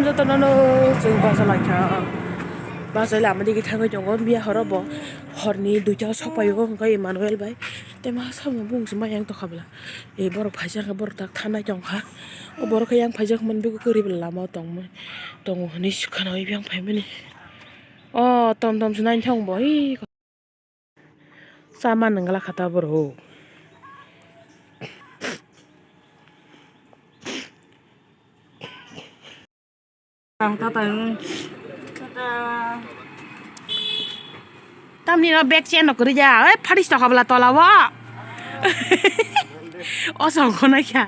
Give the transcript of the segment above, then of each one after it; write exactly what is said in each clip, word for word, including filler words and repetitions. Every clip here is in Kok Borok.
Jotono no chwng bacha langkha. Bacha lama digi thangwi tongo, miya horo bo horni duita o sok paio, hwnkhe Emmanuel bai. Tei ma samo bung se mayang tokha bwla. E borok phaijak khe borok tak thanai tongkha. O borok khe yang phaijak mani bwkhe kwrwi bwla lama o tongmani tongo hwnwi swkana yang phaimani. O tom tom se naithok bo. Sama nangla kha ta borok. Ang tata. Tamni no bag chain no kwrwi ja. Oi, pharis tokha bwla tola o. O song khonai kha.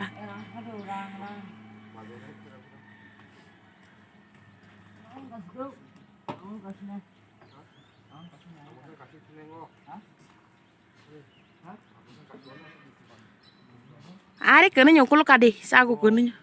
Are kene nyo kulo kadi, sago kene nyo.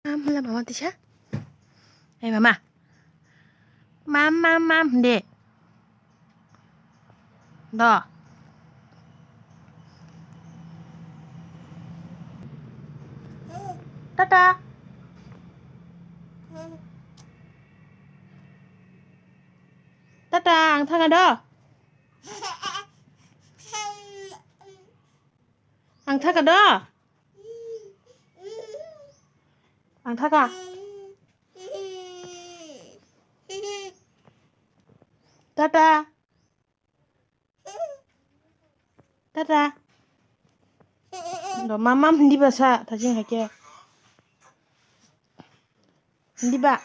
Mam hwnla mama tisa. Ei mama. Mam, mam, mam hwndi. Do. Tata. Tata, ang thanga do. Ang thaka do. Ang thaka. Tata. Tata. Do mama hindi ba sa thajing hake. Hindi ba.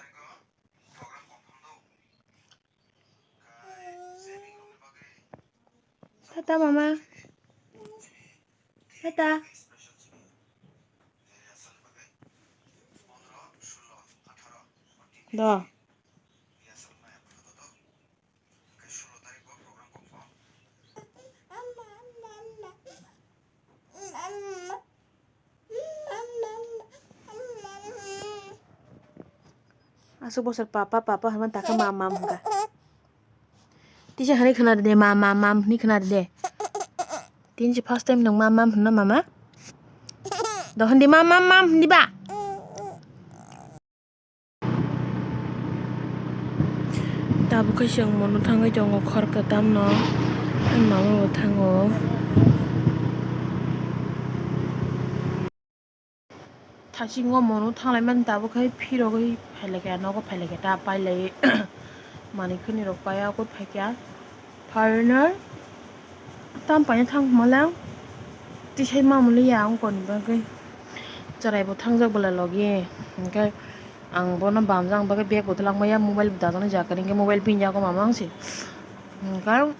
Tata mama. Tata. Do. Aswk bosor papa, papa hwnmani takhe mam, mam hwnkha. Tisa hwnwi khna rwdi, mam, mam, mam hwnwi khna rwdi. Tini se first time nwng mam, mam hwnna mama? Do hwndi mam, mam, mam hwndi ba? Tabuk khe chwng mono thangwi tongo khor kwtamno. Ani mama bo thango. Thaisingo mono thanglaimani tabuk khe phirogwi phailaikha, nogo phailaikha ta pailai manwi khwnwi rok paiya, kut phaikha. Phainai tam paina thang hwnmalang tisai mamaliya wngkoni bagwi. Chwraibo thangjak bwla logi, hwnkhe ang bono bamjak bagwi bag bo twlangmaya, mobile bo dajaknai jaga ringkhe mobile pinjago mama wngse. Hwnkhe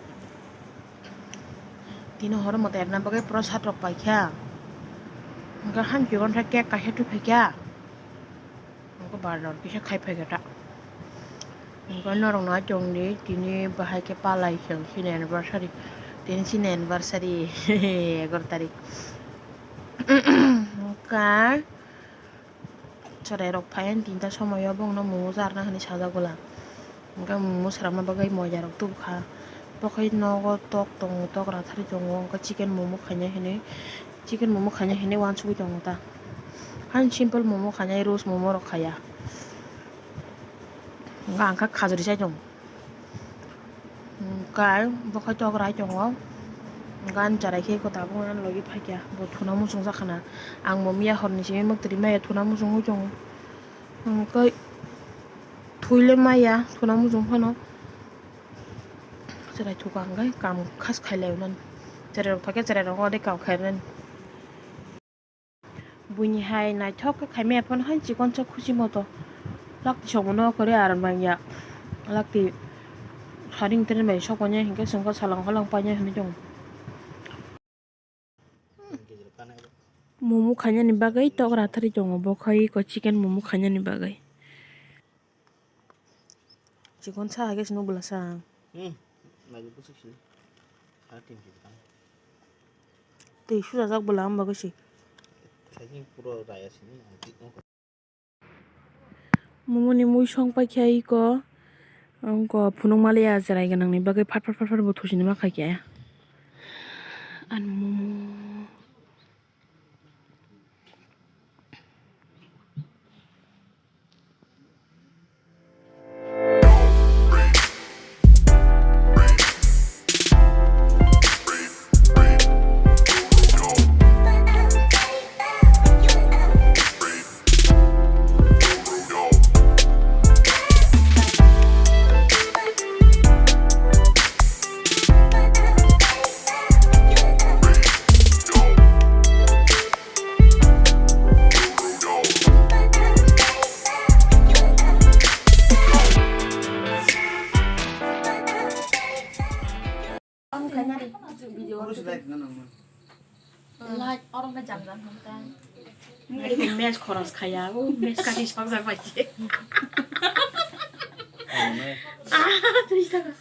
tini horo moto erna bagwi prosad rok paikha, hwnkhe hamchikon khe cake kaisa thuphaikha. Ang khe bar rok kisa khai phai khe ta. Ang khe norok no achung di, tini bahai khe palai chwng chini anniversary. Tini chini anniversary, egaroh tarik. Ang khe chwrai rok phai ani tinta somoi o, bongno momo charwna hinwi sajak bwla. Ang khe momo swnamna bagwi moya rok tubukha. Bo khe nogo tok tongo, tok rathari tongo, ang khe chicken momo khaina hinwi. Chicken momo khaina hinwi uansugwi tongo ta. Ani simple momo khainai, roast momo rok khaya. Hwnkhe ang khe khajri chai tongo. Hwnkhe bo khe tok rai tongo. Hwnkhe ani chwrai khe eko tabuk ani logi phaikha. Bo thuna muchungjak khana. Ang bo miya horni simi mwktwrwi maya thuna muchungwi tongo. Hwnkhe thwi le maya thuna muchung phano. Chwrai thuka hwnkhe kam khas khailai nani. Chwrai rok thok khe chwrai rok ode kam khainani. Buini hai naithok khe khaimaya phano hai chikon sa khuchi moto. Lakti songmano kwrwi aram nangya. Lakti saring tren bai sokmanya hinkhe chwngkhe salang holang painai hinwi tongo. Momo khainani bagwi tok rathari tongo bo khai ko chicken momo khainani bagwi. Chikon sa hai khe se nuk bwla sa. Hmm. Naiwi bwswk sini. Sare tin kg tang. Twi sujajak bwla wng bagwi se. Saichung puro raya sini, ang tik wng kha. Momoni mui song paikha iko, wngkha phunuk maliya cherai gwnangni bagwi phat phat phat phat bo thuchini ma khaikhe. Ani momo. Light, oro bai jam jam hwn ta. Ngai ni mech khoros khaya, o mech kati sok jak bai se. Ah, tris taka.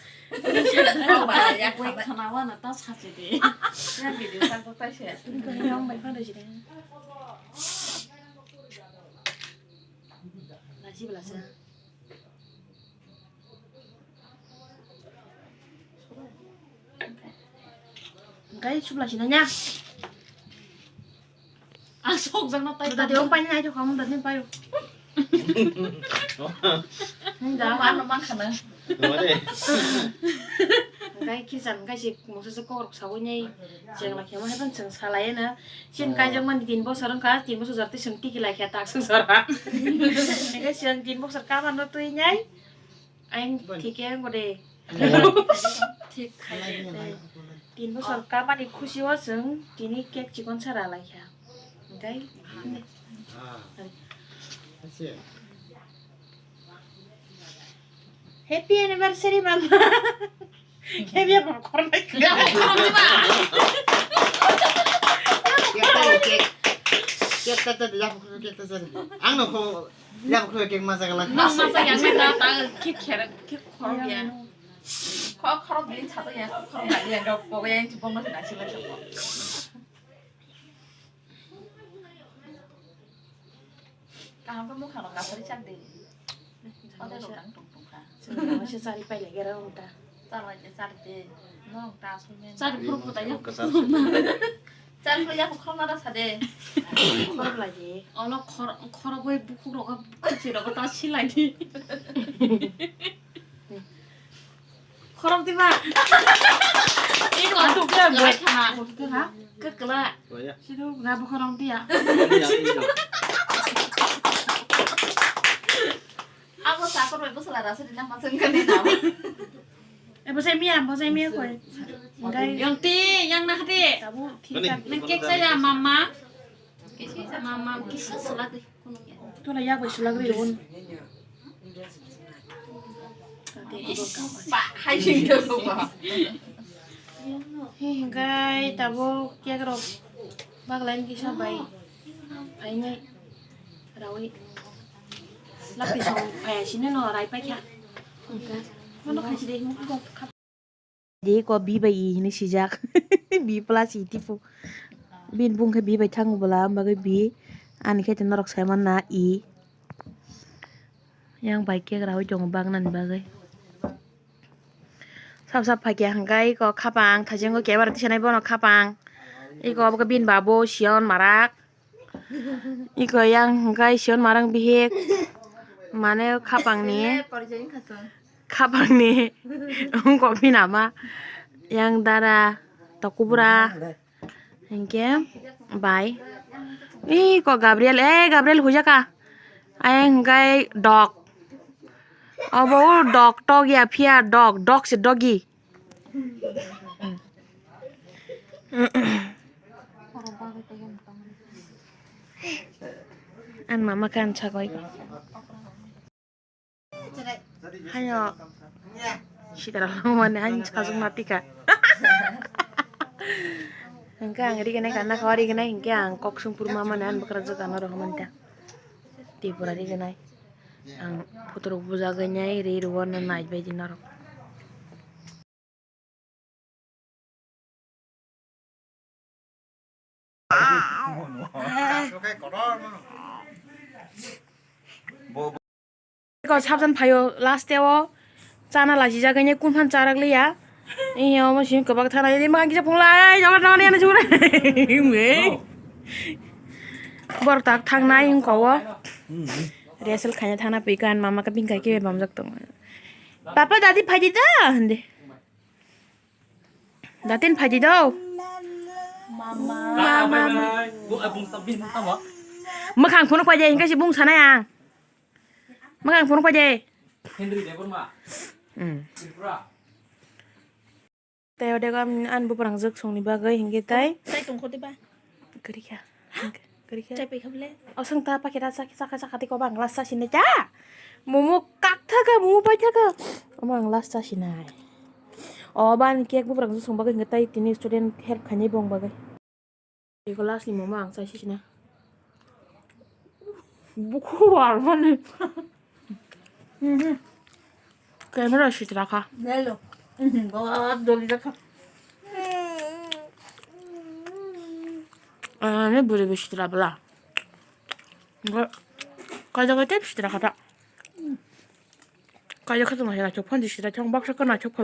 Wai khana wana ta sache de. Ya video sa ko ta se. Yong bai phano jide. Laji bela sa. Hingkai chubla sina nya. Ah, sok jak na tai. Tadi om pani nai to kamu tadi payo. Nda. Mano mang khana. Hingkai kisan hingkai si mungsa se kok rok sawi nai. Jeng la khema hai ban cheng salai na. Sin kai jak mani tin bosor wngkha, tin bosor jar twi seng tiki lai khe tak seng sora. Hingkai seng tin bosor kaban no twi nai. Ang thik ang gode. Thik khai de. Tin bosor kamani khusi o chwng tini cake chikon sara lai kha. Hingkai happy anniversary mama. Happy apa kornai. Cake ta ta ya cake ta ta. Ang no ko Yang khoi kek masa kala. Masa yang na ta ki kher ki khorok ya. Kho khorok din cha ya, khorok ba ya, dok ko ya, chupong na sila chupong. Kaham ko mukha no kasari chak de. Ode lo kang tung tung kha. Masa sari pai lagi ra unta. Char bai de, char de. Nong ta asal men. Char pur puta ya. Char pur ya, khorok na da sa de. Khorok lai de. Olo khor-, khorok bai bukhuk rogo, bukhuk si rogo ta silai di. Khorok di ba. Ini ma tu ke buat. Kekela. Situ na bukhuk rong dia. Abo sakor bai bwsala rasa di nang masang kani na. Eh, bosai mia, bosai mia koi. Yang ti, yang nah ti. Tabu, nang cake saya, mama. Mama, kisa salak di. Tula yak bai sulak ri un. Ba, hai sing to ba. Hingkai tabu cake rok baglain kisa bai. Phainai. Rawi. Lapis song phaya sini no rai paikha. Hingkai. Mono khaisi de. Di ko bi bai i hini sijak. Bi plus i tipu. Bin bung khe bi bai thango bwla, am bagwi bi. Ani khe norok sai manna i. Yang bai kek rawi tongo bagnani bagwi. Sap sap phai khe hingkai iko khapang, thaichengko kebara tisanai bono khapang. Iko obo khe bini babo Siyon Marak. Iko yang hingkai Siyon Marak bihik. Mane khapangni. Khapangni. Wngkok bini ama. Yang dara, tokubra. Hinkhe bai. Ih, ko Gabriel, eh, Gabriel huijaka. Ayang hinkhe dog. Obo dog, dog ya, phiya dog, dog se doggy. An mama kan sagoi ko. Hayo. Sitara mane hain sajung mati ka. Hingke ang rigenai kana kho rigenai hingke ang kok sungpur ma mane an bwkrajak ano rohormani ta. Tripura rigenai. Ang photo rok bujagwi nai ri rw nai bai di norok. Sabjan phaio last o chana lachijak, ini kun phan charak liya. Ini omo simi kwbak thana, ini makan kisa phunglai, jabar jabar yana chura. Bor tak thangnai wngkha o. Rehearsal khaina thangna pui kan mama ka bingkai ke bamjak tong. Papa, dadi phaidi da, hinde. Datin phaidi do. Mama. Mama. Mwkhang phunuk phaidi, hingke si bung sanai ang. Mwkhang phunuk phaidi. Henry Debbarma. Hmm. Tripura. Tei odego ang, ang buprang jwk songni bagwi hingke tai. Tai tongkho diba? Kwrwi kha. Kwrwi kha. Chai paikha bole? O swng ta pakhera chakha chakha tei koba ang last chasinai cha. Momo kak thaka, momo pai thaka. Omo ang last chasinai. O bani cake buprang jwk song bagwi hingke tai tini student help khainai bong bagwi. Eko last ni momo ang chai sisina. Bukhu wal mani. Mhm. Camera sitra kha. Lelo. Mhm, bawa doli rakha. Ah, ne buri buri sitra bla. Kaja kaja sitra kha ta. Kaja kha tong hera chok phan sitra chong baksa kana chok pha.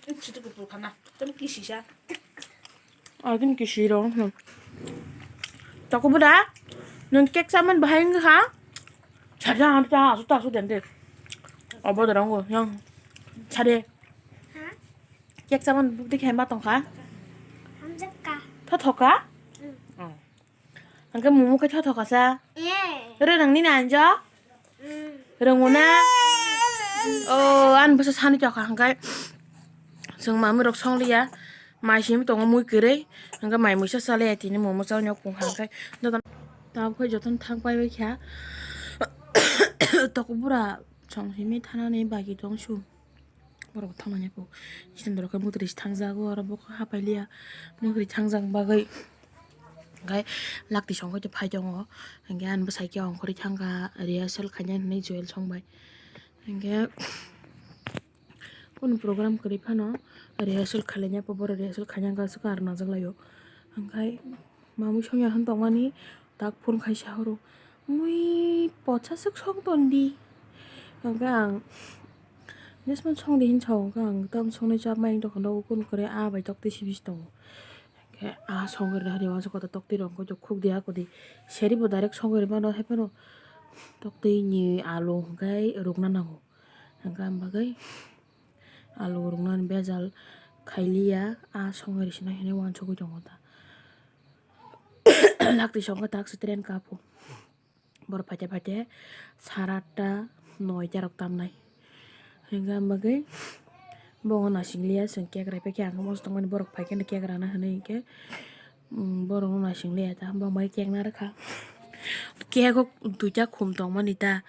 Chwtwk kuphur khana, tamo kisisa. Ah, tamo kisi rw, hmm. Toko bwda, nwng cake chaman bahai wngkha? Saja ang ta asu ta asu den de. Obo da rango, yang. Sade. Cake chaman bukti khe ma tongkha? Hamjakka. Thothoka? Hmm. Oh. Hingke momo khe thothoka sa. Eh. Rwnang nini anjo? Mm. Rwngo na? Mm. O, ani bwsa sani tokha hingke. Chwng mamwi rok songliya. Mai simi tongo mui kwrwi. Hingke mai muisa salai tini momo chawi nok pung hingke. Joto, tabuk khe jotono thang pai bai kha. Toko bura song simi thanani bagi tong su. Borok thangmani kok. Sini borok khe mwtwrwi se thangjago, oro bo hapai liya. Mwtwrwi thangjak bagwi. Hingke lakti songkhe phai tongo. Hingke ani bwsai khe ongkhorwi thangkha, rehearsal khainai hinwi Joel songbai. Hingke kunu program kwrwi phano rehearsal khailaiya, borok rehearsal khaina hwnka swkang aro najak laio. Hingke mamwi songya hwn tongmani. Tak phone kaisa horo, mui pocha swk song ton di. Hingke ang, "Jesmani song di," hin sao, hingke ang tam songnai chap mai wng tongkha, nogo kunu kwrwi aa bai tok twi sibisi tongo. Hingke aa songwi rwna hari uansuk kotor tok twi rw wngkha, khuk di ako di. Seri bo direct songwi rwmano, hai phano tok twi ni alu hingke rwkna nango. Hingke ang bagwi alu rwknani bejal khailiya, aa songwi rwsina hinwi uansugwi tongo ta. Lakti songkha tak se train kaphu. Borok phaite phaite sara atta noita rok tamnai. Hingke ang bagwi bongo naising liya, chwng cake rai paikha, ang moso tongmani borok phaikhe cake rana hinwi hinkhe, um, borokno naising liya ta, bongbai cake narwkha. Cake o duita khum tongmani ta,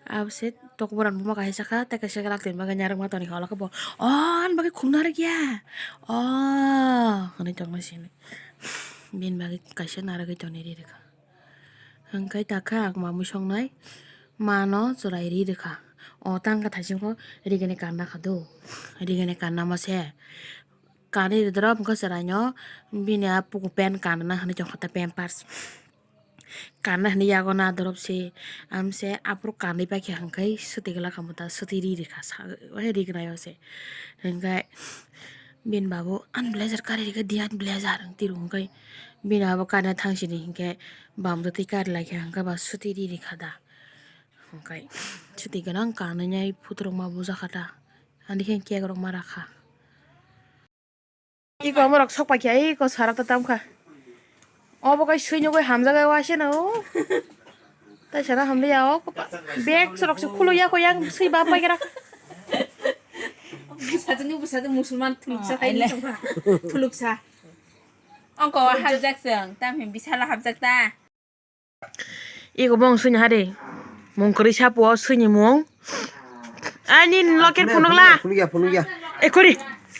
abose tokborano buma kaisa kha, tei kaisa lakti bagwi narwkma tongkha, o lama khe bo, "O, ani bagwi khum narwkya, o," hinwi tongma sini. Bini bagwi kaisa narwgwi tongni ri rwkha. Hingke takhe ang mamwi songnai mano chwrai ri rwkha. O tangka thaisingkho rigini kanna kha do. Rigini kanna mo se. Kanwi ri drop wngkha chwraino bini a puku pant kanna hinwi tongkha ta pampers. Kanna hinwi yago na drop se. Amse aphuru kanwi paikha hingke swtwi glak kha mwta swtwi ri rwkha sa, o rignai o se. Hingke bini babu ani blazer kari rikha di ani blazer wng tiro hingke. Bini abo kana thang sini hinkhe bam twi kari laikha, hinkhe ba swtwi ri rikha da. Hinkhe swtwi gwnang kanwi nai phutu rok ma bujakha da. Ani khe cake rok ma rakha. Iko omo rok sok paikha, iko sara ta tamkha. Obo kai swi nugui hamjaga waise no. Tai sana hamliya o bag rok se khuluk ya ko yang swi ba pai gra. Bwsajwk ni bwsajwk musulman thuluksa Ah, khai ele. Thuluksa. Ongko o hapjak chwng, tamhin bisalo hapjak ta. Iko bong swini hade. Mung kwrwi sapo swini mung. Ani loker phunukla. Phunukya, phunukya. E kori.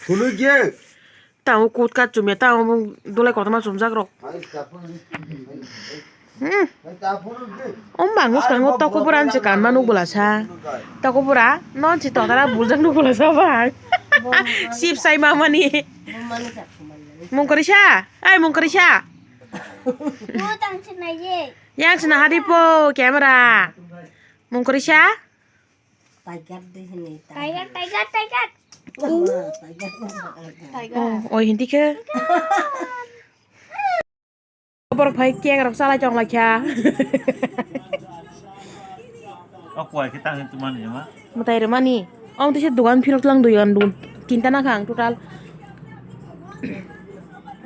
Phunukya. Tamo kut ka chumya, tamo bung dulai kotorma chumjak rok. Hmm. Om bang uskango toko bura ansi kanma nuk bwlasa. Toko bura, non si totara buljak nuk bwlasa bang. Sip sai mamani. Mung kwrwi sa? Ai, mung kwrwi sa? Yang sina hadi po camera. Mung kurisa? Tiger de hini. Tiger, tiger, tiger. Tiger. Oh, oi hindi ke. Borok phai cake rok chalai tong lai kha. O kuai khe tang tumani ma. Mwtai rwmani. Omo tisa dogan phirok lang dui an dun. Tinta na khang total.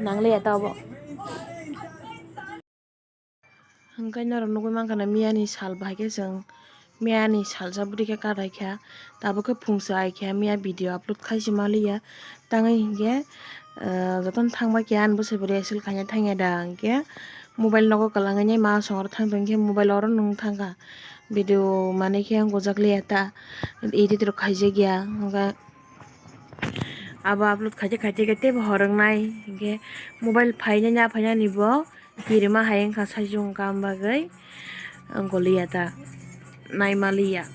Nang le ya ta bo. Hwnkhe norok nugwi mankha na miyani sal bahai khe chwng. Miyani salsa bwrwi khe kadaikha, tabuk khe phungsa aikha, miya video upload khaisi maliya, tangwi hinkhe, ah, jotono thangba khe ani bwsai bo reaction khaina thangya da, hinkhe mobile nogo kwlangwi ma songro thang tong khe mobile oro nung thangkha, video manwi khe gojak liya ta, edit rok khaijakya, hinkhe abo upload khaijak khaijak khe teibo hor wngnai, hinkhe mobile phainani aphainani bo. Kirima hai wngkha saichung kam bagwi, goliya ta, naima liya,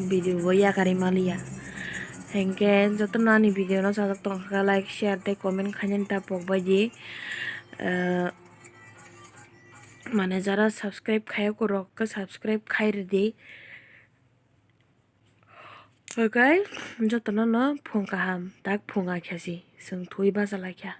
video bo yakarwi maliya. Hinkhe jotono ani video no chajak tongkha like, share tei comment khainani ta pokbai di. Ah, mane jara subscribe khayok rok khe subscribe khai rwdi. Oke, jotono no phung kaham, tak phung aikha si, chwng thwi bacha laikha.